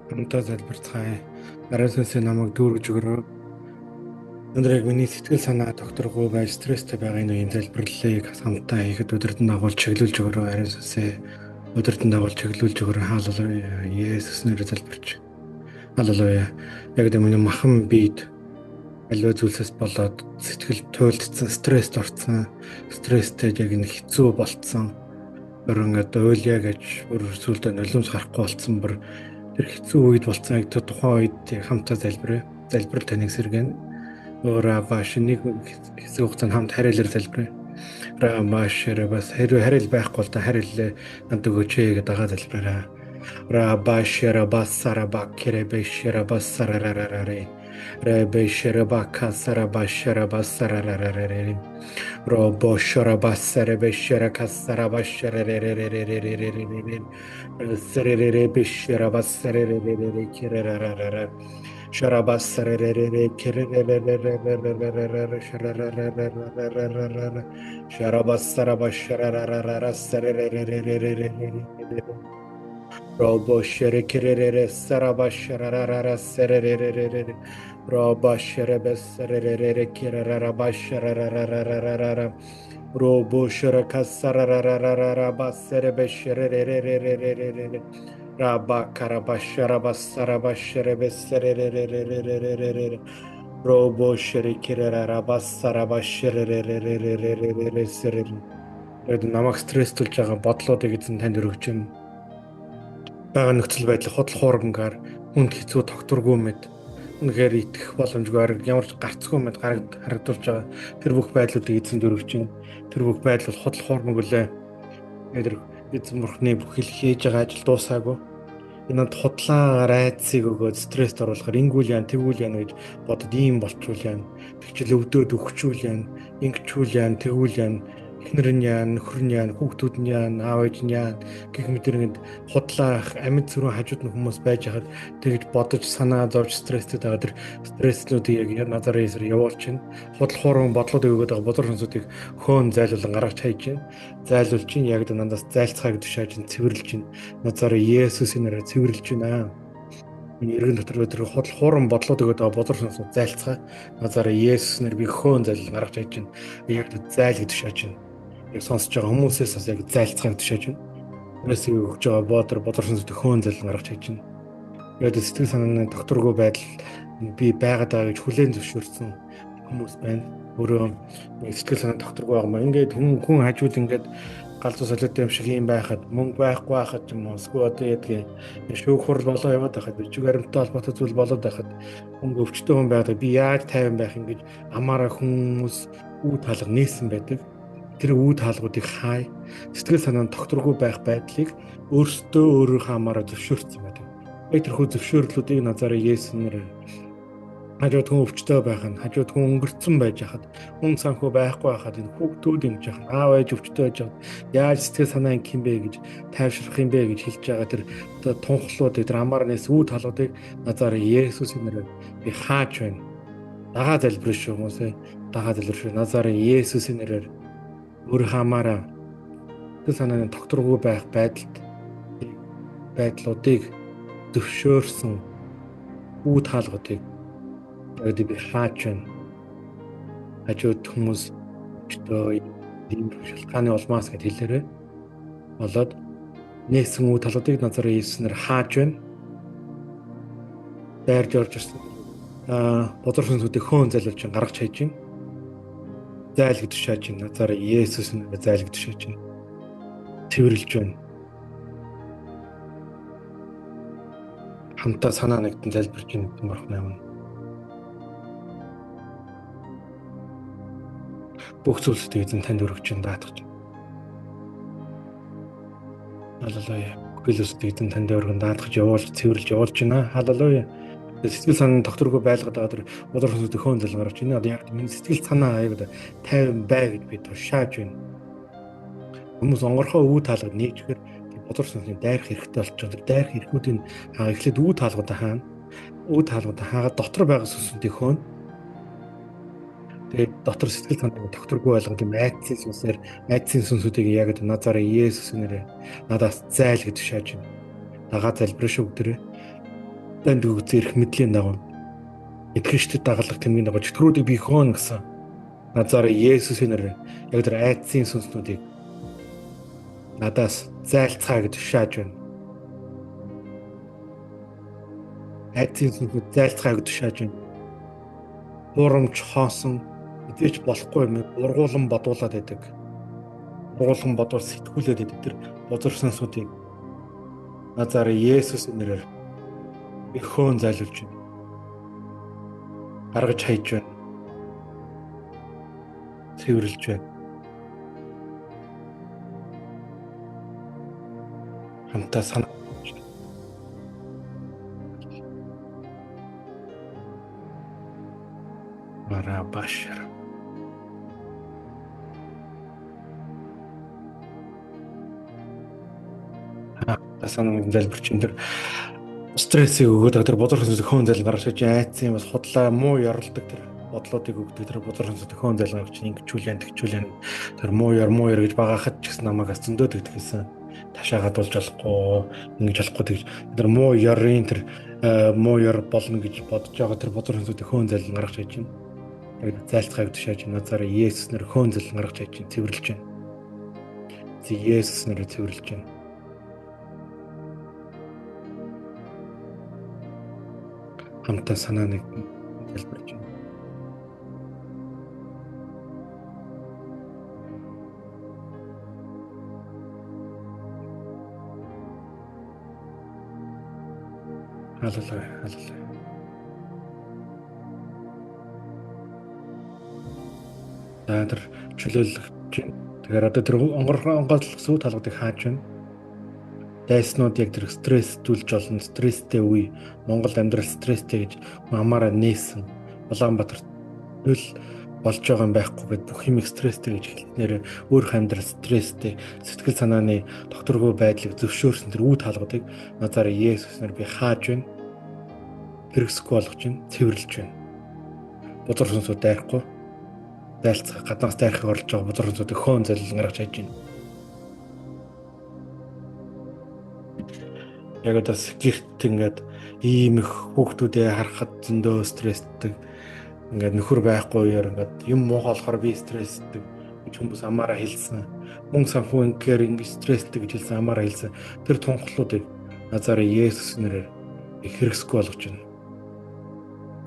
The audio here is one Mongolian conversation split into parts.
Хамтаа залбирцгаая. Ариун сүнсээ намайг дүүргэж өгөөрэй. Өнөөдөр яг миний сэтгэл санаа тогтворгүй байж стресстэй байгаа энэ үеийн залбирлыг хамтаа хийхэд өдөртөн дагуулж чиглүүлж өгөөрэй. Ариун сүнсээ өдөртөн дагуулж чиглүүлж өгөөрэй. Хаалелуя. Есүс нэрээр залбирч. Халелуя. Яг л миний махан биед аливаа зүйлсээс болоод сэтгэл туйлдсан, стресст орсон, стресстэй яг энэ хэцүү болцсон. Өөр ингээд уйлъя гэж өөр зүйлдээ нулимс гарахгүй болцсон бүр тэр хэцүү үед болцсон яг тухайн үед хамтаа залбирая. Залбирал таныг сэргэнэ. Өөрөө баш нэг хэсэг хугацаанд хамт харилаар залбирая. Ра маш бас харил байхгүй бол та харил надад өгөөч гэдэг дагаа залбираа. Ра баш ра басара бакере бешера басарарарарэ. Ра бешера бакасара башара басарарарарэ. Ро бошора басара бешера касара башара ререререререререр. Серерere бешера басареререрere кереререрere. Шарабасаререрere кереререререререрere шарарарарарарарара. Шарабасарабашарарарара серереререререрere. Робо шерекерерere сарабашарарара сереререрere. Робо шеребесерерere керерарабашарарарарарара. Робо шерекасарарарарара басеребешереререререрere. Раба карабашарабасарабашеребесереререререрere. Робо шерекерерарабасарабашереререререрere серер. Тэгээд намайг стресстүүлж байгаа бодлоодыг эзэн танд өргөж байна. Байгаа нөхцөл байдал худал хуургангаар хүнд хэцүү тогтворгүй мэд үнэхээр итгэх боломжгүй ямар ч гарцгүй мэд харагдуулж байгаа тэр бүх байдлуудыг эзэнд өргөж байна. Тэр бүх байдал бол худал хуурмаг үлээ. Тэр эзэн бурхны бүх хийж байгаа ажил дуусаагүй. Энэ худлаагаар айдсыг өгөөд стресст оруулахаар ингүүл яан тэгүүл яан гэж бодод ийм болчвол яан тэгчил өвдөөд өгчүүл яан ингэчүүл яан тэгүүл яан эхнэр нь яан, нөхөр нь яан, хүүхдүүд нь яан, аав ээж нь яан гэх мэт ингээд худлаах амьд зүрхэн хажууд нь хүмүүс байж хахад тэгж бодож санаа зовж стресстэй байгаа тэр стресснүүдийг яг назар эсэр явуулж чинь худал хуурман бодлоодыг өгöd байгаа бузар хүнсүүдийг хөөн зайлуулан гаргаж хайж чинь зайлуулж чинь яг надаас зайлцгаа гэж шааж чинь цэвэрлж чинь назар Есүсийн нэрээр цэвэрлж байна. Миний эргэн дотор тэр худал хуурман бодлоод өгöd байгаа бузар хүнсүүд зайлцгаа назар Есүс нэр би хөөн зайлуулан гаргаж хайж чинь яг зайл гэж шааж чинь яг сонсож байгаа хүмүүсээс бас яг зайлцгаа гэж шааж байна. Тэрээс өгж байгаа бодор бодор сүнсүүд хөөн зайлан гаргаж хайж байна. Яг сэтгэл санааны докторгүй байдал би байгаад байгаа гэж хүлээн зөвшөөрсөн хүмүүс байна. Өөрөө сэтгэл санаа докторгүй байгаа юм. Ингээд хүн хажууд ингээд галзуу солиотой юм шиг юм байхад мөнгө байхгүй байхад юм уу эсвэл одоо ядгийн шүүх хурал болоо яваад байхад бичиг баримттай холбоотой зүйл болоод байхад мөнгө өвчтөй хүн байгаад би яаж тайван байх юм гэж амаараа хүмүүс үү талга нээсэн байдаг. Тэр үе таалгуудыг хай сэтгэл санаанд тогтворгүй байх байдлыг өөрсдөө өөрийнхөө амаараа зөвшөөрсөн байдаг. Яг тэрхүү зөвшөөрлүүдийг назараа Есүс нэрээр хажууд хүн өвчтөй байх нь, хажууд хүн өнгөрцөн байж хахад, хүн санхүү байхгүй байхад энэ хүүхдүүд ингэж яах нь, аав ээж өвчтөй байж хахад яаж сэтгэл санаа ингэх юм бэ гэж тайвшрах юм бэ гэж хэлж байгаа тэр одоо тунхлуудыг тэр амаар нээс үе талуудыг назараа Есүсийн нэрээр би хааж байна. Дагаа залбирна шүү хүмүүсээ. Дагаа залбирна шүү. Назараа Есүсийн нэрээр өөрийнхөө амаараа сэтгэл санааны тогтворгүй байх байдалд байдлуудыг зөвшөөрсөн үе таалгуудыг яг би хааж байна. Хажууд хүмүүс өчтөө ийм шалтгааны улмаас гэд хэлээрэй. Болоод нээсэн үе талуудыг назараа Иесус нэр хааж байна. Дайрж орж ирсэн бузар сүнсүүдийг хөөн зайлуулж гаргаж хайж байна. Зайл гэж шааж байна. Назараа Иесус нэр зайл гэж шааж байна. Цэвэрлж байна. Хамтаа санаа нэгдэн залбирч байна гэдэг бурхны өмнө. Бүх зүйлсийг эзэн танд өргөж чинь даатгаж. Халелуя. Бүх зүйлсийг эзэн танд өргөн даатгаж явуулж цэвэрлж явуулж байна. Халелуя. Сэтгэл санаа тогтворгүй байлгаад байгаа тэр бузар сүнсүүдийг хөөн зал гаргаж байна. Одоо яг миний сэтгэл санаа аяг тайван бай гэж би тушааж байна. Хүмүүс онгорхоо өвөө таалгад нээжхээр бузар сүнсний дайрах хэрэгтэй болчих. Тэр дайрах хэрэгүүдийг эхлээд өвөө таалгуудаа хаана. Өвөө таалгуудаа хаагаад дотор байгаа сүнсүүдийг хөөн. Тэгээд дотор сэтгэл санааг тогтворгүй байлгах юм айдсын сүнсээр айдсын сүнсүүдийг яг назараа Иесус нэрээр надаас зайл гэж шааж байна. Дагаа залбирна шүү бүгдээрээ. Танд өгсөн эрх мэдлийн дагуу итгэгчдэд дагалдах тэмдгийн дагуу чөтгөрүүдийг би хөөн гэсэн. Назар Есүсийн нэрээр яг тэр айдсын сүнснүүдийг надаас зайлцгаа гэж тушааж байна. Айдсын сүнснүүд зайлцгаа гэж тушааж байна. Хуурамч хоосон эзэж болохгүй юм ургуулan бодуулаад байдаг. Ургуулan бодвол сэтгүүлээд байдаг тэр бузар сүнсүүдийг Назар Есүсийн нэрээр би хөөн зайлуулж байна. Гаргаж хайж байна. Цэвэрлж байна. Хамтаа санаа. Марабашар. Санаа залбирч энэ стрессийг өгөөд тэр бузар хүнсээс хөөн зайлан гаргаж иж айцын бас худлаа муу ёролдог тэр бодлоодыг өгдөг тэр бузар хүнсээс хөөн зайлан гаргаж ингэчүүлэн тэгчүүлэн тэр муу ёр гэж багаахад ч гэсэн намайг зөндөд өгдөг гэсэн ташаа гадуулж болохгүй ингэж болохгүй тэгж тэр муу ёрын тэр муу ёр болно гэж бодож байгаа тэр бузар хүнсүүдийг хөөн зайлан гаргаж иж байна. Яг зайлцгааг тушааж назараа Есүс нэр хөөн зайлан гаргаж иж цэвэрлж байна. Есүс нэрээр цэвэрлж байна. Хамтаа санаа нэг залбирч байна. Халелуя, халелуя. За тэр чөлөөлөгч. Тэгэхээр одоо тэр онгойлгох сүү талуудыг хааж байна. Дайснууд яг тэр стресстүүлж олон стресстэй үе Монгол амьдрал стресстэй гэж амаараа нээсэн. Улаанбаатар нөл болж байгаа юм байхгүй гэд бүх юм стресстэй гэж хэлснээр өөрөх амьдрал стресстэй сэтгэл санааны докторгүй байдлыг зөвшөөрсөн тэр үе таалгуудыг назараа Есүс нар би хааж байна. Хэрэгсэхгүй болгож байна, цэвэрлж байна. Бузар сүнсүүд дайрахгүй. Зайлцгаа гаднаас дайрахыг орлож байгаа бузар сүнсүүдийг хөөн залил гаргаж хайж байна. Яг одоо гэрт ингээд ийм их хүүхдүүдээ харахад зөндөө стресстэй ингээд нөхөр байхгүй үеэр ингээд юм муухай болохоор би стресстэй гэж хүмүүс амаараа хэлсэн. Мөнгө санхүү ингээр ингээд стресстэй гэж хэлсэн амаараа хэлсэн. Тэр тунхлуудыг назараа Есүс нэрээр хэрэгсэхгүй болгож байна.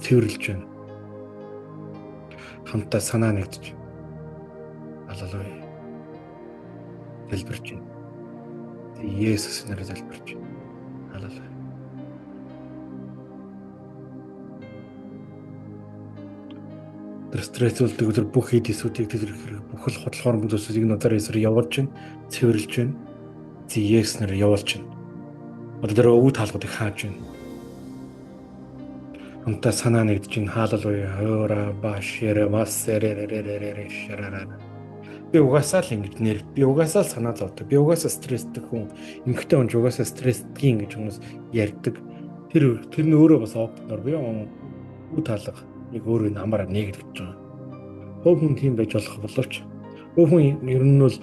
Цэвэрлж байна. Хамтаа санаа нэгдэж. Аллилуйя. Залбирч байна. Есүс нэрээр залбирч байна. Аллилуйя. Тэр стрессүүлдэг тэр бүх хэд эсүүдийг тэр бүх л худлахаар зүйлсийг назар Есүсээр явуулж байна, цэвэрлж байна. Есүс нэрээр явуулж байна. Одоо тэр өвөг таалгуудыг хааж байна. Хамтаа санаа нэгдэж байна. Халелуя. Хора башера масэрэрэрэрэ шарарара. Би угаасаа л ингэж нэр. Би угаасаа л санаа зовдөг. Би угаасаа стресстэй хүн. Эмэгтэй хүн ч угаасаа стрессдгийн гэж хүмүүс ярьдаг. Тэр нь өөрөө бас опноор би өвөг таалга нэг өөрөө намаараа нэгдэж байгаа. Хөв хүн тийм байж болох боловч хөв хүн ер нь бол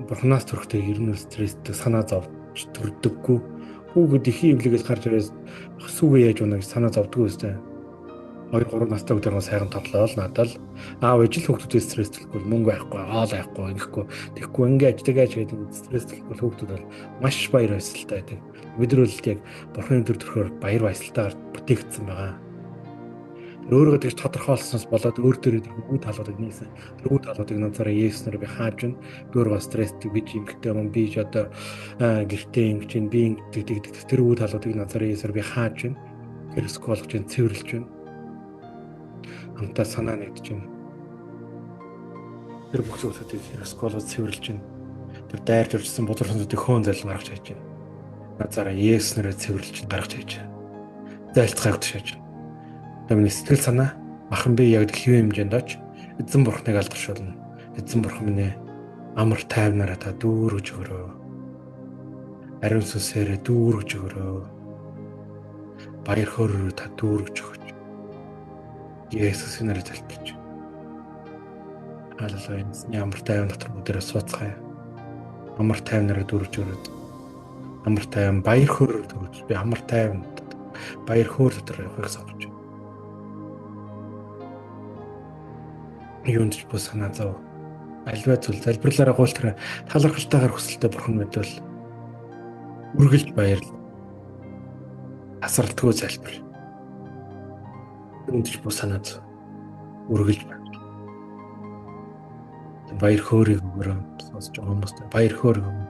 бурхнаас төрхтэй ер нь стресстэй санаа зовж төрдөггүй. Хүүхэд ихийн эвлэгээс гарч ирээс сүгэ яаж унаа гэж санаа зовдгоо өстэй. 2 3 настай хүүхдээр сайхан тоглоол надад л аав ээж л хүүхдүүдээ стресслэхгүй мөнгө байхгүй хоол байхгүй ингэхгүй тэгэхгүй ингэж тэгэж гэдэг стресслэхгүй хүүхдүүд бол маш баяр баясгалтай байдаг. Бид нар бол яг бурхны өдөр төрхөөр баяр баясгалтайгаар бүтээгдсэн байгаа. Өөрийгөө тэгж тодорхойлсноос болоод өөр дээрээ тэр үе талуудыг нээсэн. Тэр үе талуудыг назараа Есүс нэрээр би хааж байна. Би өөрөө стресстэй би жимхтэй юм би ч одоо гэртээ ингэж байна. Би ингэдэг тэр үе талуудыг назараа Есүсээр би хааж байна. Хэрэгсэхгүй болгож байна, цэвэрлж байна. Хамтаа санаа нэгдэж байна. Тэр бүх зүйлсүүдийг хэрэгсэхгүй болгож цэвэрлж байна. Тэр дайрч урьдчилсан бузар сүнсүүдийг хөөн залан гаргаж хайж байна. Назараа Есүс нэрээр цэвэрлж гаргаж хайж байна. Зайлцгааг тушааж байна. Миний сэтгэл санаа махан би яг хэвэн хэмжээнд оч эзэн бурхныг алдаршуулна. Эзэн бурхан минь амар тайвнараа та дүүргэж өгөрөө. Ариун сүнсээрээ дүүргэж өгөрөө. Баяр хөөрөөр та дүүргэж өгөөч. Есүсийн нэрээр залбирч. Халелуя. Эзний амар тайван дотор бүгдээрээ сууцгаая. Амар тайвнараа дүүргэж өгөрөө. Амар тайван баяр хөөрөөр дүүргэж. Би амар тайван Баяр хөөр дотор явахыг сонгож байна. Юунд ч бус санаа зов. Альва зүйл залбирлаараа гуйлтараа талархалтайгаар хүсэлтэд бурхан мэдвэл үргэлж баярлал. Тасралтгүй залбир. Юунд ч бус санаа зов. Үргэлж баярлал. Баяр хөөрийг өгөрөө сонсож байгаа хүмүүст баяр хөөр өгөө.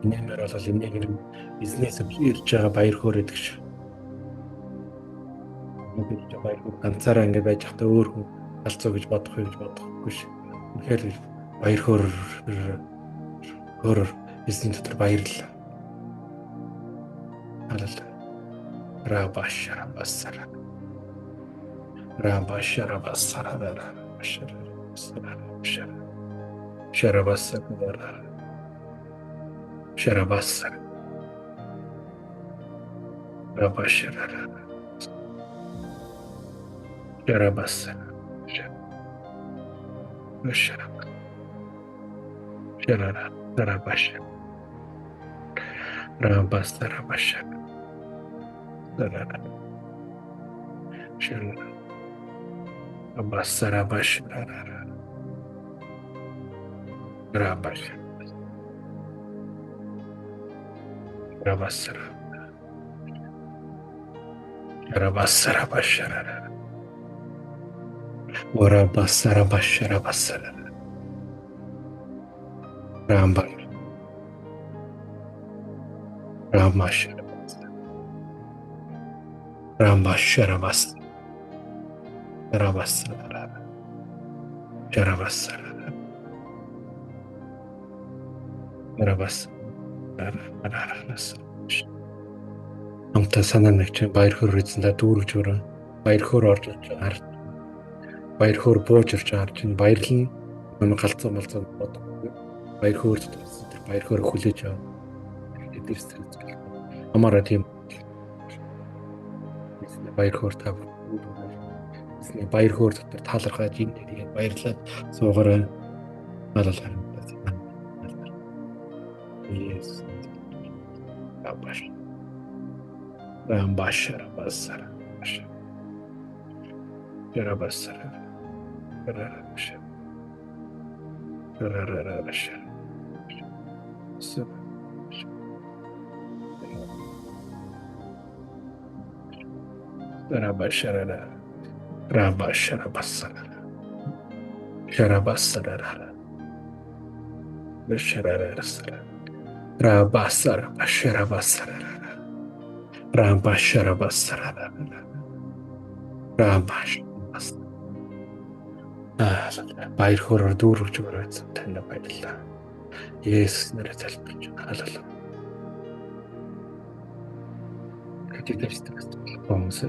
Инээмэр бол эмнээ гэр бизнес ирж байгаа баяр хөөр гэдэг шиг. Бид баяр хөөр ганцаараа ингэ байж байхдаа өөр хүн галзуу гэж бодох юм гэж бодохгүй ш. Үнэхээр баяр хөөр хөөр бизнес дотор баярлал. Алал. Рабашара басара. Рабашара басара. Рабашара басара. Шарабасара. Шарабасара. Рабашара. Шарабасара. Шараб. Шарара. Рабаша. Рабасара баша. Рара. Шарара. Рабасара баша. Рабаша. Рабасара. Рабасара башара. Рабасара башара басара. Рамба. Рамашара. Рамашара бас. Рабасара. Шарабасара. Рабас. Амта санаа нэг чинь баяр хөөр эзэн та дүүргэж өрөө. Баяр хөөр орж иж харж. Баяр хөөр бууж ирж харж чинь баярлна. Намайг галзуу малзуу бодохгүй. Баяр хөөр дотор баяр хөөр хүлээж ав. Тэд сэтгэл. Амаараа тийм баяр хөөр та эзний баяр хөөр дотор таалархаж энэ тэгээд баярлаад суугаарай. Балалгаар. Yes. Рабаш. Рамбашара басара. Рабасара. Рабаша. Рарараша. Рабашара. Рабашара басара. Шарабасара. Шарарасара. Рабасара башарабасара. Рабашарабасара. Рабаш. Баяр хөөрөөр дүүргэж өрөөцөн танд баярлалаа. Есүс нэрээр залбирч байна. Халил. Тэд хүмүүс